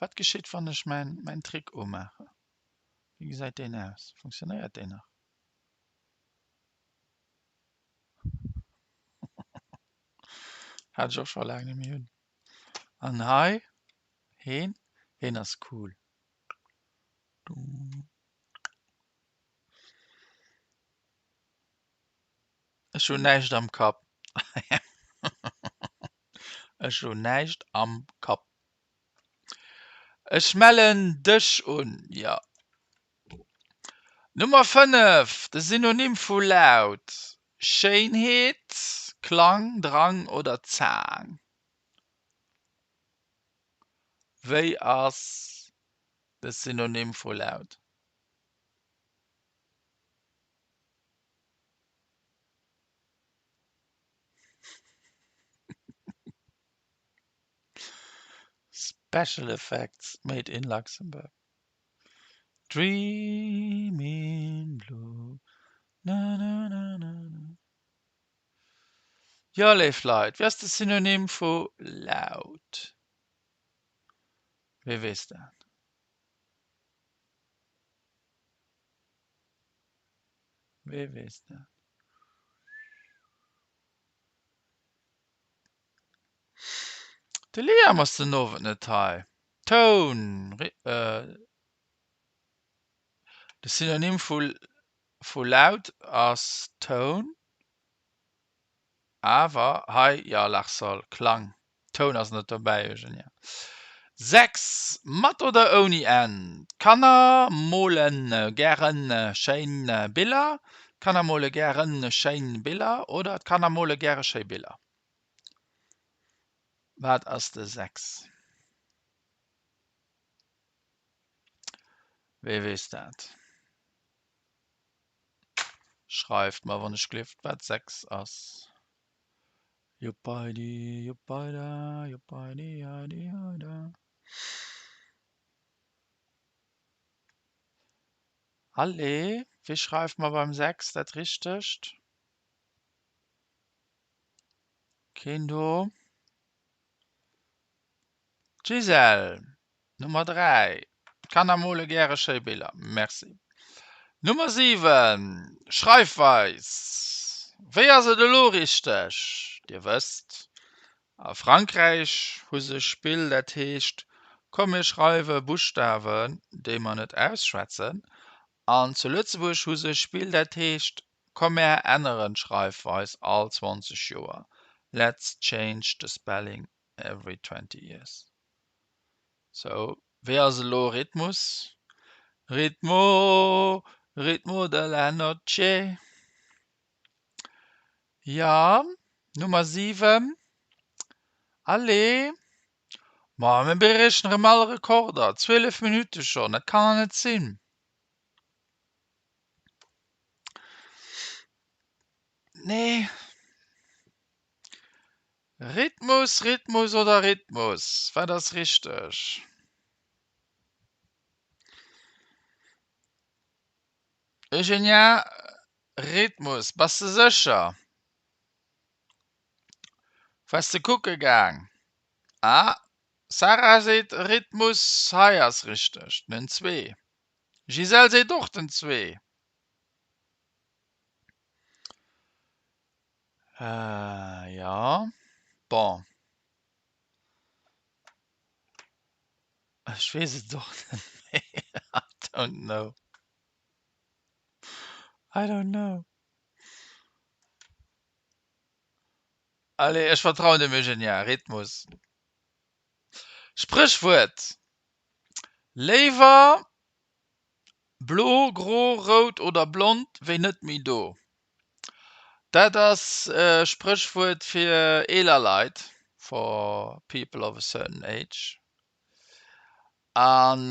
Wat geschitt wann ech mäin mäin Trick umaachen? Wéi gesäit deen aus? Funktionéiert deen nach? Hat ech och scho laang net méi un. An hei heen, heen ass cool. Ech hunn näischt am Kapp. Ech hunn näischt am Kapp. Ech mellen dech un, jo. Nummer 5, de Synonym vu laut, Schéinheet, Klang, Drang oder Zaang? Wéi ass de Synonym vu laut? Special effects made in Luxembourg. Dreamin' blue na na na na na. Jo léif Leit, wéi ass de Synonym vu laut? Wee weess dat? Wee weess dat? De Liam ass den Owend net hei. Toun, De Synonym vu laut ass Toun, awer hei, jo, Larsol, Klang. Toun ass net dobäi, Eugenia. 6, Mat oder ouni N? D'Kanner mole gären schéin Biller. D'Kanner mole gären schéin Biller oder D'Kanner mole gäre schéi Biller. Wat ass de 6? Wee weess dat? Schreift mer wann ech gleeft wat 6 ass. Juppeidi, juppeida, juppeidi, heidi, heida. Allez, wee schreift mer beim 6 dat Richtegt? Keen do? D'Gisèle, Nummer 3, D'Kanner mole gäre schéi Biller. Merci. Nummer 7, Schreifweis, Wéi ass et elo richteg? Dir wësst, a Frankräich hu se e Spill, dat heescht, Komm mir schreiwe Buschtawen, déi mer net ausschwätzen. An zu Lëtzebuerg hu se e Spill, dat heescht, Komm mär änneren d'Schreifweis all 20 Joer, Let's change the spelling every 20 years. Sou, wéi ass elo Rhythmus? Ritmo, ritmo de la noche. Jo, Nummer 7. Allez! Ma mir briechen erëm all Rekorder, 12 Minutte schonn, dat kann der net sinn. Nee. Rhythmus, Rhythmus oder Rhythmus? Wat ass richteg? Eugenia, Rhythmus, bass de sécher? Waars de kucke gaang? Ah, Sarah seet Rhythmus, hei ass richteg, den zwee. Gisèle seet och den zwee. Jo, bon. Ech weess et och net méi. I don't know. I don't know. Allez, ech vertrauen dem Eugenia. Rhythmus. Spréchwuert, Léiwer Blo, gro, rout oder blond wéi net méi do. Dat ass e Spréchwuert fir eeler Leit, for people of a certain age. An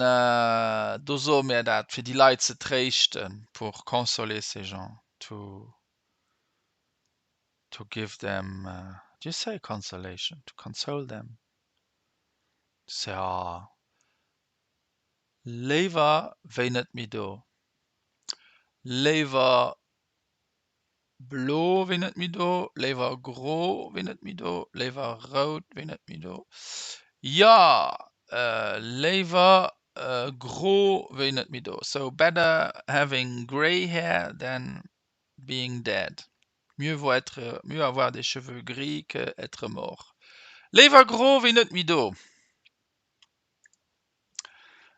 do soe mir dat fir déi Leit ze tréischten, pour consoler ces gens, to to give them, do you say consolation? To console them? To say, ah. Léiwer wéi net méi do. Léiwer blo wéi net méi do, léiwer gro wéi net méi do, léiwer rout wéi net méi do. Jo, léiwer gro wéi net méi do. So better having grey hair than being dead. Mieux vaut être, mieux avoir des cheveux gris que être mort. Léiwer gro wéi net méi do.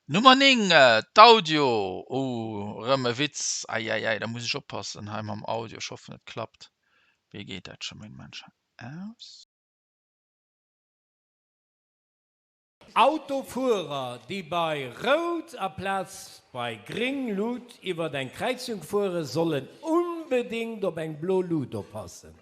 Nummer 9, d'Audio. Oh, erëm e Witz. Eieiei, da muss ech oppassen hei mam Audio. Ech hoffen, et klappt. Wéi geet dat scho? Moment, ech aus. Autofuerer, déi bei Rout aplaz bei gréng Lut iwwert eng Kräizung fueren, sollen onbedéngt op eng blo Lut oppassen.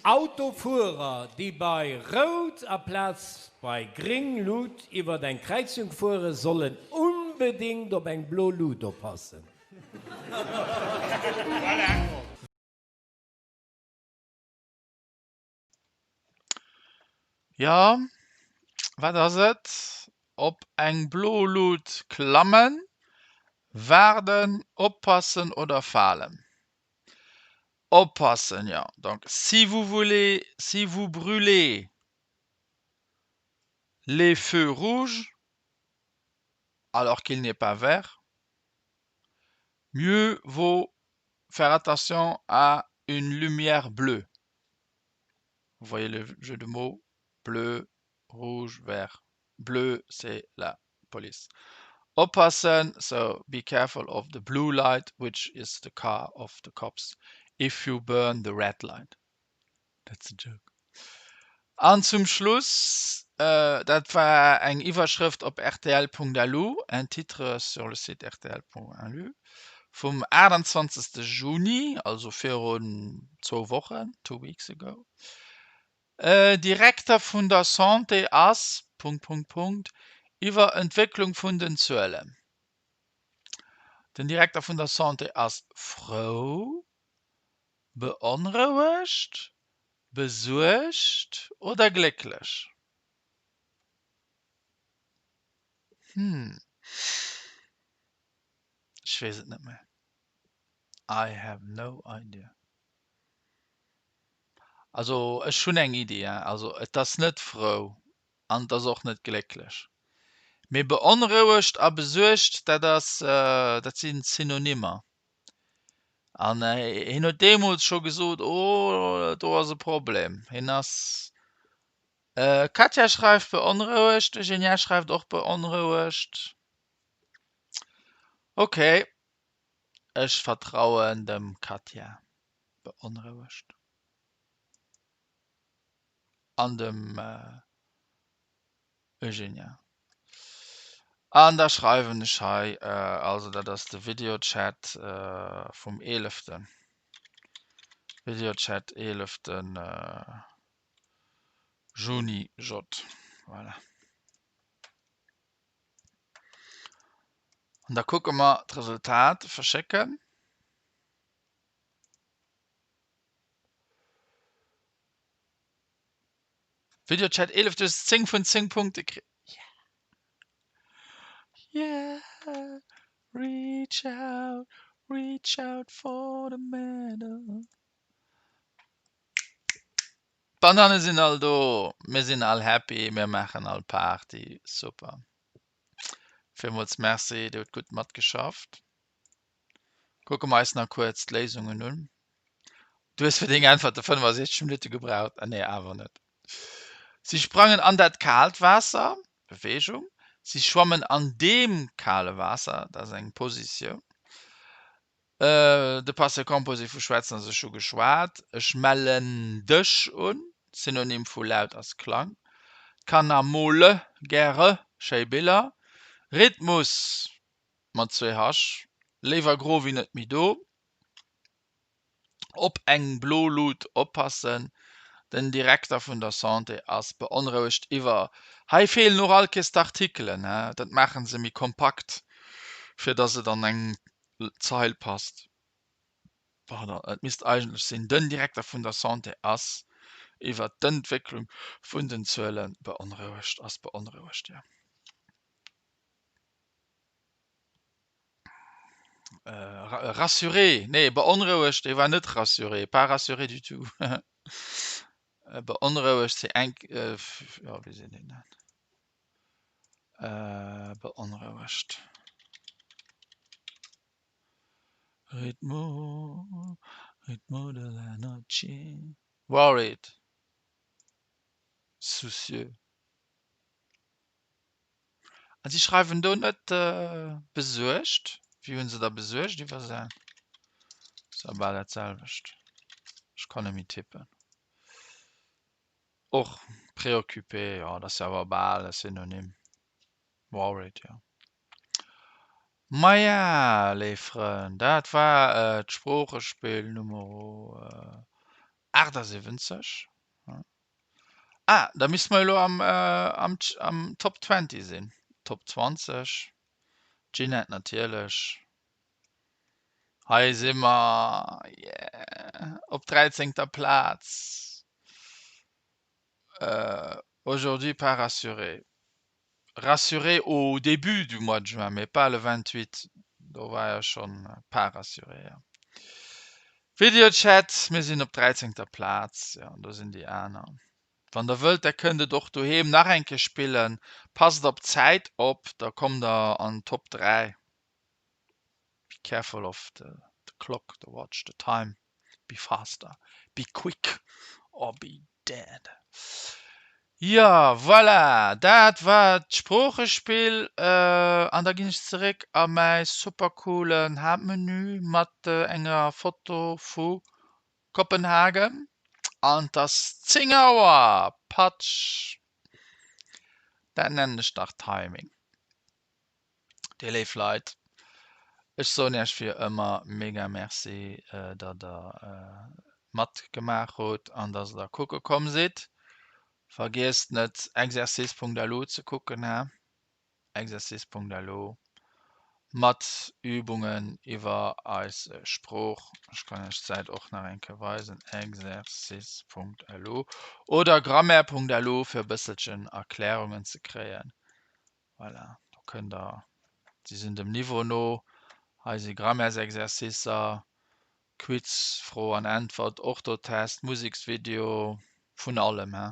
Autofuerer, déi bei Rout aplaz bei gréng Lut iwwert eng Kräizung fueren, sollen onbedéngt op eng blo Lut oppassen. Jo, wat ass et? Op eng blo Lut klammen, waarden, oppassen oder falen? Oppassen, jo. Donc, si vous voulez, si vous brûlez les feux rouges alors qu'il n'est pas vert, mieux vaut faire attention à une lumière bleue. Vous voyez le jeu de mots bleu, rouge, vert. Bleu, c'est la police. Oppassen, so be careful of the blue light, which is the car of the cops, if you burn the red light. That's a joke. An zum Schluss, dat war eng Iwwerschrëft op rtl.lu, un titre sur le site rtl.lu, vum 28. Juni, also virun zwou Wochen, two weeks ago, Direkter vun der Santé ass, Punkt, Punkt, Punkt, iwwer Entwécklung vun den Zuelen. Den Direkter vun der Santé ass frou, beonrouegt, besuergt oder glécklech? Hm, ech weess et net méi. I have no idea. Also ech hunn eng Iddi, hein. Also et ass net frou an et ass och net glécklech. Mee beonrouegt a besuergt, dat ass, dat si Synonymer. An hien huet deemools scho gesot, oh do ass e Problem. Hien ass Katja schreift beonrouegt, Eugenia schreift och beonrouegt. Ok, ech vertrauen dem Katja. Beonrouegt. An dem Eugenia. An da schreiwen ech hei, also dat ass de Videochat vum eeleften, Videochat eeleften Juni J. Voilà. An da kucke mer d'Resultat verschécken. Videochat 11 du hues 10 vun 10 Punkte kritt. Yeah. Yeah. Reach out, reach out for the medal. D'Bananne sinn all do, mir sinn all happy, mir maachen all Party. Super. Villmools Merci, Dir hutt gutt matgeschafft. Kucke mer eis nach kuerz d'Léisungen un. Du hues fir deng Äntwerte 65 Minutte gebraucht. Ah nee, awer net. Si sprangen an dat kaalt Waasser, Beweegung. Si schwammen an deem kale Waasser, dat ass eng Positioun. De Passé composé vu schwätzen ass ech hu geschwat, ech mellen dech un. Synonym vu laut ass Klang. D'Kanner mole gäre schéi Biller. Rhythmus mat 2 h, léiwer gro wéi net méi do. Op eng blo Lut oppassen, Den Direkter vun der Santé ass beonrouegt iwwer. Hei feelen och all Kees d'Artikelen, he, dat maache se méi kompakt, fir datt et an eng Zeil passt. Pardon, et misst eigentlech sinn, Den Direkter vun der Santé ass iwwer d'Entwécklung vun den Zuele beonrouegt. Ass beonrouegt, jo. Rassuré, nee beonrouegt, dee war net rassuré, pas rassuré du tout. Beonrouegt, c'est inq, jo wéi seet een dat? Beonrouegt. Ritmo, ritmo de la noche. Worried, soucieux. A si schreiwen do net besuergt. Wéi hunn se da besuergt iwwersat? Ass awer bal dat selwecht. Ech kann net méi tippen. Och préoccupé, jo, dat ass jo awer bal e Synonym. Worried, jo. Maja, léif Frënn, dat war d'Sproochespill Nummer 78. Ah, da misste mer elo am, am, am Top 20 sinn. Top 20. Ginette natierlech. Hei si mer, yeah, op dräizéngter Plaz. Aujourd'hui pas rassuré. Rassuré au début du mois de juin, mais pas le 28. Do war jo schonn pas rassuré, jo. Videochat, mir sinn op dräizéngter Plaz, jo, do sinn déi aner. Wann der wëllt, der kënnt et och doheem nach eng Kéier spillen. Passt op d'Zäit op, da kommt der an d'Top 3. Be careful of the clock, the watch, the time. Be faster, be quick or be dead. Jo, voilà, dat war d'Sproochespill. An da ginn ech zeréck a mäi super coolen Haaptmenü mat enger Foto vu Kopenhagen. An 't ass 10 Auer! Patsch! Dat nennen ech dach Timing. Dir léif Leit, ech soen Iech fir ëmmer mega Merci, datt der matgemaach hutt an datt der kucke komm sidd. Vergiesst net exercice.lu ze kucken, he? exercice.lu mat Übungen iwwer eis Sprooch. Ech kann Iech d'Säit och nach eng Kéier weisen, exercice.lu oder grammaire.lu fir e bësselchen Erklärungen ze kréien. Voilà, do kënnt der, si sinn dem Niveau no, hei si Grammaires-Exercicer, Quiz, Fro an Äntwert, Orthotest, Museksvideo, vun allem, he,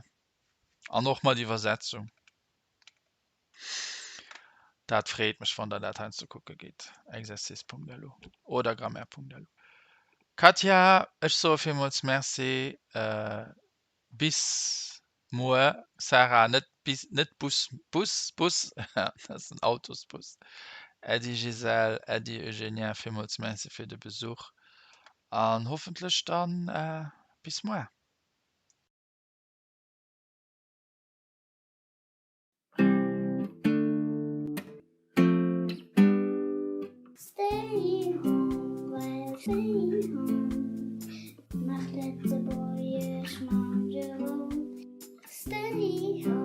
an och mat Iwwersetzung. Dat freet mech, wann der dat heiansdo kucke gitt, exercice.lu oder grammaire.lu. Katja, ech soe villmools Merci. Bis muer. Sarah, net bis, net Bus, Bus, Bus, dat ass en Autosbus. Äddi Gisèle, Äddi Eugenia, villmools Merci fir de Besuch an hoffentlech dann bis muer. Stay home, well stay home Mach Lëtzebuergesch mam Jérôme Stay home.